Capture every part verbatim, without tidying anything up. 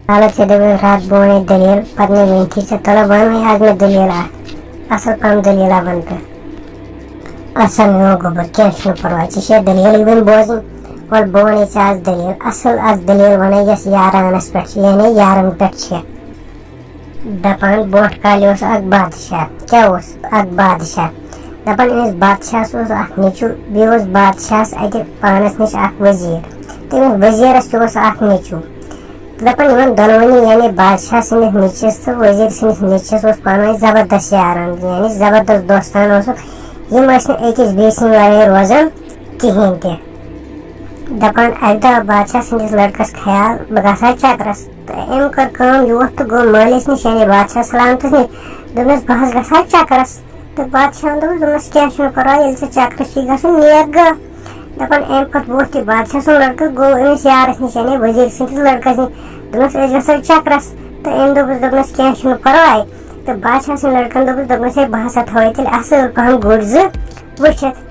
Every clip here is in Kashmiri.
حالت ژےٚ دِمے راتھ برونٛہہ یہِ دٔلیٖل، پتہٕ نہٕ ؤنتھٕے ژےٚ، تلہٕ وَن وۄنۍ آز مےٚ دٔلیٖل اکھ، اصل پہم دٔلیٖلا وَن تہٕ۔ اصل میون گوٚبُر، کینٛہہ چھُنہٕ پرواے، ژےٚ چھےٚ دٔلیٖلٕے وۄنۍ بوزٕنۍ۔ وَلہٕ بہٕ وَنے ژےٚ آز دٔلیٖل، اصل اکھ دٔلیٖل وَنے یۄس یارانس پٮ۪ٹھ چھِ، یعنی یارن پٮ۪ٹھ چھِ۔ دَپان برونٛٹھ کالہِ اوس اکھ بادشاہ۔ کیٛاہ اوس؟ اکھ بادشاہ۔ دَپان أمِس بادشاہس اوس اکھ نیٚچوٗ، بیٚیہِ اوس بادشاہس اَتہِ پانس نِش اکھ وزیٖر۔ تٔمِس وزیٖرس تہِ اوس اکھ نیٚچوٗ۔ دَپان یِمن دۄنوٕنی، یعنی بادشاہ سٕنٛدِس نیٚچوِس تہٕ وزیٖر سٕنٛدِس نیٚچوِس اوس پانہٕ ؤنۍ زبردست یاران، یعنی زبردست دوستان اوسُکھ۔ یِم ٲسۍ نہٕ أکِس بیٚیہِ سٕنٛدِ ورٲے روزان کِہیٖنۍ تہِ۔ دَپان اَکہِ دۄہ آو بادشاہ سٕنٛدِس لٔڑکَس خیال، بہٕ گژھٕ ہا چَکرَس۔ تہٕ أمۍ کٔر کٲم، یوٗت تہٕ گوٚو مٲلِس نِش، یعنی بادشاہ سلامتَس نِش، دوٚپنَس، بہٕ حظ گژھٕ ہا چَکرَس۔ تہٕ بادشاہَن دوٚپُس، دوٚپنَس، کینٛہہ چھُنہٕ پَرواے، ییٚلہِ ژٕ چَکرَس چھُے گژھُن، نیرٕ گٲڑۍ۔ دَپان اَمہِ پَتہٕ ووت یہِ بادشاہ سُنٛد لٔڑکہٕ، گوٚو أمِس یارَس نِش، یعنی وزیٖر سٕنٛدِس لٔڑکَس نِش، دوٚپنَس، أسۍ گژھو چَکرَس۔ تہٕ أمۍ دوٚپُس، دوٚپنَس، کینٛہہ چھُنہٕ پَرواے۔ تہٕ بادشاہ سٕنٛدۍ لٔڑکَن دوٚپُس، دوٚپنَس، ہے، بہٕ ہسا تھاوَے تیٚلہِ اَصٕل پَہَم گُرۍ زٕ وٕچھِتھ۔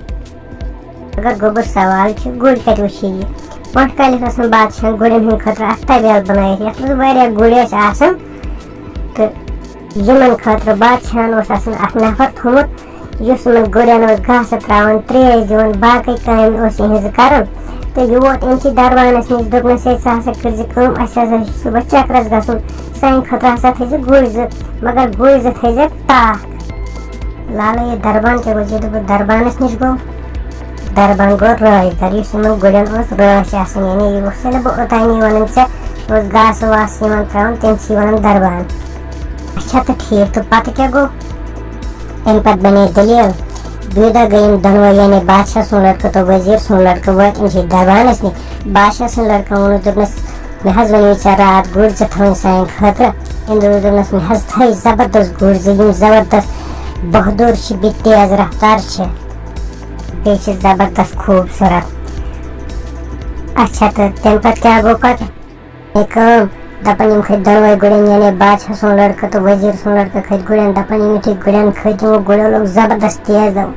مگر گوٚبُر، سوال چھُ، گُرۍ کَتہِ وٕچھی یہِ؟ برونٛٹھ کالہِ ٲسۍ آسان بادشاہَن گُرٮ۪ن ہٕنٛدِ خٲطرٕ اَکھ طویل بَنٲیِتھ، یَتھ منٛز واریاہ گُرۍ ٲسۍ آسان۔ تہٕ یِمَن خٲطرٕ بادشاہَن اوس آسان اَکھ نفر تھوٚمُت، یُس یِمَن گُرٮ۪ن اوس گاسہٕ ترٛاوان، ترٛیش دِوان، باقٕے کامہِ اوس یِہِنٛزٕ کَران۔ تہٕ یہِ ووت أمۍ سٕے دربانَس نِش، دوٚپنَس، ہے، ژٕ ہسا کٔرۍ زِ کٲم، اَسہِ ہسا چھِ صُبحَس چَکرَس گژھُن، سانہِ خٲطرٕ ہسا تھٲیزِ گُرۍ زٕ، مگر گُرۍ زٕ تھٲیزِ ٹاٹھ۔ لالہٕ یہِ دربان کیٛاہ گوٚو؟ ییٚلہِ بہٕ دربانَس نِش گوٚو، دربان گوٚو رٲچھ در، یُس یِمَن گُرٮ۪ن اوس رٲچھ آسان، یعنی یہِ اوس نہٕ بہٕ اوٚتانی وَنان ژےٚ، یہِ اوس گاسہٕ واسہٕ یِوان ترٛاوان، تٔمۍ سٕے وَنان دربان۔ اچھا، تہٕ ٹھیٖک، تہٕ پَتہٕ کیٛاہ گوٚو؟ اَمہِ پَتہٕ بَنے دٔلیٖل، بیٚیہِ دۄہ گٔے یِم دۄنوَے، یعنی بادشاہ سُنٛد لٔڑکہٕ تہٕ وزیٖر سُنٛد لٔڑکہٕ، وٲتۍ أمۍ سٕے دربانَس نِش۔ بادشاہ سٕنٛدۍ لٔڑکَن ووٚنُس، دوٚپنَس، مےٚ حظ وَنے ژےٚ راتھ گُرۍ زٕ تھاوٕنۍ سانہِ خٲطرٕ۔ أمۍ دوٚپُس، دوٚپنَس، مےٚ حظ تھٲے زبردست گُرۍ زٕ، یِم زبردست بہادُر چھِ، بیٚیہِ تیز رفتار چھِ، بیٚیہِ چھِ زبردست خوٗبصوٗرت۔ اچھا، تہٕ تَمہِ پَتہٕ کیٛاہ گوٚو پَتہٕ؟ گٔے کٲم، دَپان یِم کھٔتۍ دۄنوَے گُرٮ۪ن، یعنی بادشاہ سُنٛد لٔڑکہٕ تہٕ وزیٖر سُنٛد لٔڑکہٕ کھٔتۍ گُرٮ۪ن، دَپان یِم یُتھُے گُرٮ۪ن کھٔتۍ، یِمو گُرٮ۪و لوٚگ زبردست تیز دَوُن۔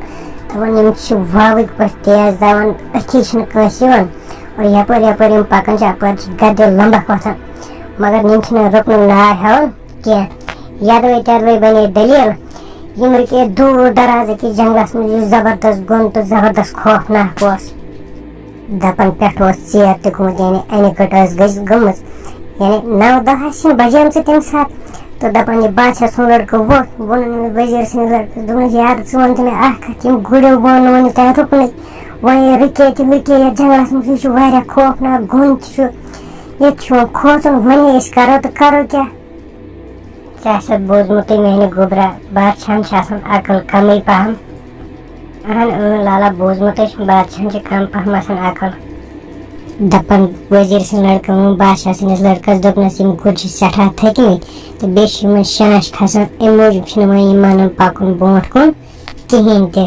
دَپان یِم چھِ واوٕکۍ پٲٹھۍ تیز دَوان، أتھی چھِنہٕ کٲنٛسہِ یِوان۔ اور یَپٲرۍ یَپٲرۍ یِم پَکان چھِ، اَپٲرۍ چھِ گَدِ لَمبَکھ وۄتھان۔ مگر یِم چھِنہٕ رُکنُک ناو ہٮ۪وان کینٛہہ۔ یَدوَے تَدوَے بَنے دٔلیٖل، یِم رُکے دوٗر دَراز أکِس جنٛگلَس منٛز، یُس زبردست گوٚن تہٕ زبردست خوفناک اوس۔ دَپان پٮ۪ٹھٕ اوس ژیر تہِ گوٚمُت، یعنی اَنہِ گٔٹ ٲس گٔژھ گٔمٕژ، یعنی نَو دَہ آسہِ بَجیمژٕ تَمہِ ساتہٕ۔ تہٕ دَپان یہِ بادشاہ سُنٛد لٔڑکہٕ ووٚتھ، ووٚنُن أمِس وزیٖر سٕنٛدِس لٔڑکَس، دوٚپنَس، یارٕ، ژٕ وَن تہٕ مےٚ اَکھ کَتھ، یِم گُرٮ۪و ووٚن نہٕ وۄنۍ تۄہہِ رُکنُے، وۄنۍ رُکے تِم، رُکے یَتھ جنٛگلَس منٛز، یہِ چھُ واریاہ خوفناک گوٚن تہِ چھُ، ییٚتہِ چھُ وۄنۍ کھوژُن، وۄنۍ أسۍ کَرو تہٕ کَرو کیٛاہ؟ ژےٚ آسہِ بوٗزمُتٕے میانہِ گوٚبرا، بادشاہن چھِ آسان عقل کمٕے پہم۔ اہن اۭں لالا، بوٗزمُت ہے چھُم، بادشاہن چھِ کم پہم آسان عقل۔ دپان وزیر سٕنٛدۍ لڑکہٕ ووٚن بادشاہ سٕنٛدِس لڑکس، دوٚپنس، یِم گُرۍ چھِ سٮ۪ٹھاہ تھٔکۍ مٕتۍ تہٕ بیٚیہِ چھِ یِمن شانش کھسان، امہِ موٗجوٗب چھِنہٕ وۄنۍ یِم مانان پکُن برونٛٹھ کُن کِہیٖنۍ تہِ۔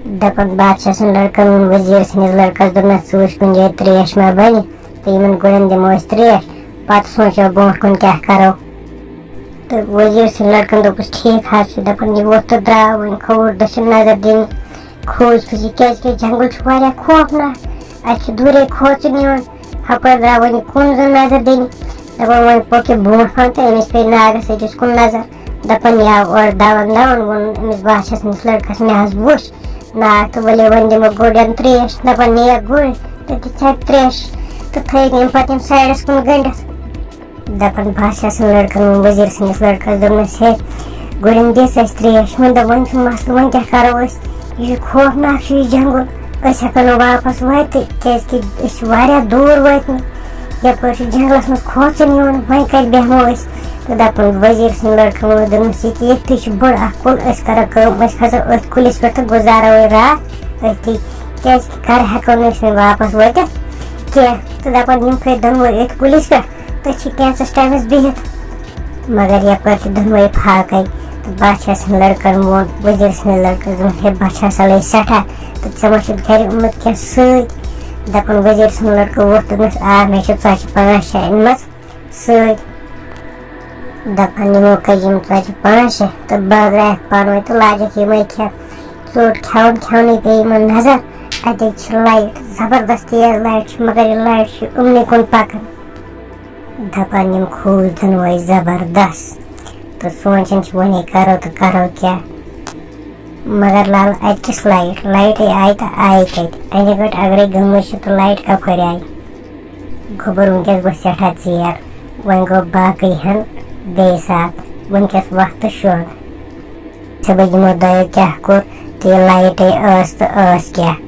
دَپان بادشاہ سٕنٛدۍ لٔڑکَن ووٚن وزیٖر سٕنٛدِس لٔڑکَس، دوٚپنَس، "ژٕ وٕچھ کُنہِ جایہِ ترٛیش ما بَنہِ، تہٕ یِمَن گُرٮ۪ن دِمو أسۍ ترٛیش، پَتہٕ سونٛچو برونٛٹھ کُن کیٛاہ کَرو۔" تہٕ وزیٖر سٕنٛدۍ لٔڑکَن دوٚپُس، "ٹھیٖک حظ چھُ۔" دَپان، یہِ ووٚتھ تہٕ درٛاو وۄنۍ کھووُر دٔچھِنۍ نظر دِنہِ، کھوٗژ کھٔسِتھ، کیٛازِکہِ جنٛگل چھُ واریاہ خوفناک، اَتہِ چھُ دوٗرے کھوژُن یِوان۔ ہپٲرۍ درٛاو وۄنۍ یہِ کُن زَن نظر دِنہِ۔ دَپان وۄنۍ پوٚک یہِ برونٛٹھ کُن تہٕ أمِس پیٚیہِ ناگَس أکِس کُن نظر۔ دَپان یاو اورٕ دَوان دَوان ووٚنُن أمِس بادشاہ سٕنٛدِس لٔڑکَس، "مےٚ حظ وٕچھ ناگ تہٕ ؤلِو وۄنۍ دِمو گُرٮ۪ن ترٛیش۔" دَپان نِیَکھ گُرۍ تہٕ دِژَکھ ترٛیش تہٕ تھٲیِکھ أمۍ پَتہٕ یِم سایڈَس کُن گٔنٛڈِتھ۔ دَپان بادشاہ سٕنٛدۍ لٔڑکَن ووٚن وزیٖر سٕنٛدِس لٔڑکَس، دوٚپنَس، "ہے، گُرٮ۪ن دِژ اَسہِ ترٛیش، وۄنۍ دوٚپ، وۄنۍ چھُنہٕ مسلہٕ، وۄنۍ کیٛاہ کَرو أسۍ؟ یہِ چھُ خوفناک چھُ یہِ جنٛگل، أسۍ ہٮ۪کو نہٕ واپَس وٲتِتھ، کیٛازِکہِ أسۍ چھِ واریاہ دوٗر وٲتۍمٕتۍ، یَپٲرۍ چھُ جنٛگلَس منٛز کھوژُن یِوان، وۄنۍ کَتہِ بیٚہمو أسۍ؟" تہٕ دَپان وزیٖر سٕنٛدۍ لٔڑکَن ووٚن، دوٚپنَس، "ییٚتہِ، ییٚتہِ چھُ بوٚڑ اَکھ کُل، أسۍ کَرو کٲم، أسۍ کھسو أتھۍ کُلِس پٮ۪ٹھ تہٕ گُزارو وۄنۍ راتھ أتھی، کیٛازِکہِ گَرٕ ہٮ۪کو نہٕ أسۍ وۄنۍ واپَس وٲتِتھ کینٛہہ۔" تہٕ دَپان یِم کھٔتۍ دۄنوَے أتھۍ کُلِس پٮ۪ٹھ۔ تہٕ چھِ کینٛژَس ٹایمَس بِہِتھ، مگر یَپٲرۍ چھِ دۄنوَے فاقَے۔ تہٕ بادشاہ سٕنٛدۍ لٔڑکَن ووٚن وزیٖر سٕنٛدِس لٔڑکَس، دوٚپُن، "ہے، بۄچھِ ہسا لٔج سٮ۪ٹھاہ، تہٕ ژےٚ ما چھُتھ گَرِ اوٚنمُت کینٛہہ سۭتۍ؟" دَپان وزیٖر سُنٛد لٔڑکہٕ ووٚتھ، دوٚپنَس، "آ، مےٚ چھِ ژۄچہِ پانٛژھ شےٚ أنمٕژ سۭتۍ۔" دَپان یِمو کٔرۍ یِم ژۄچہِ پانٛژھ شےٚ تہٕ بٲگرایَکھ پانہٕ ؤنۍ تہٕ لاجَکھ یِمَے کھٮ۪تھ۔ ژوٚٹ کھٮ۪وان کھٮ۪ونٕے پیٚیہِ یِمَن نظر، اَتہِ چھِ لایِٹ، زبردست تیز لایِٹ چھِ، مگر یہِ لایِٹ چھِ یِمنٕے کُن پَکان۔ دَپان یِم خوٗژ دۄنوَے زبردست، تہٕ سونٛچان چھِ وۄنۍ کرو تہٕ کرو کیٛاہ۔ مگر لال اَتہِ کِس لایٹ، لایٹٕے آیہِ تہٕ آیہِ کَتہِ؟ اَنہِ گٔٹ اگرے گٔمٕژ چھِ تہٕ لایٹ کَپٲرۍ آیہِ؟ گوٚبُر، وٕنکیٚس گوٚو سٮ۪ٹھاہ ژیر، وۄنۍ گوٚو باقٕے ہن بیٚیہِ ساتہٕ، وٕنکیٚس وقتہٕ شۄنٛگ۔ ژےٚ بہٕ یِمو دۄیو کیٛاہ کوٚر، تہٕ یہِ لایٹٕے ٲس تہٕ ٲس کیٛاہ؟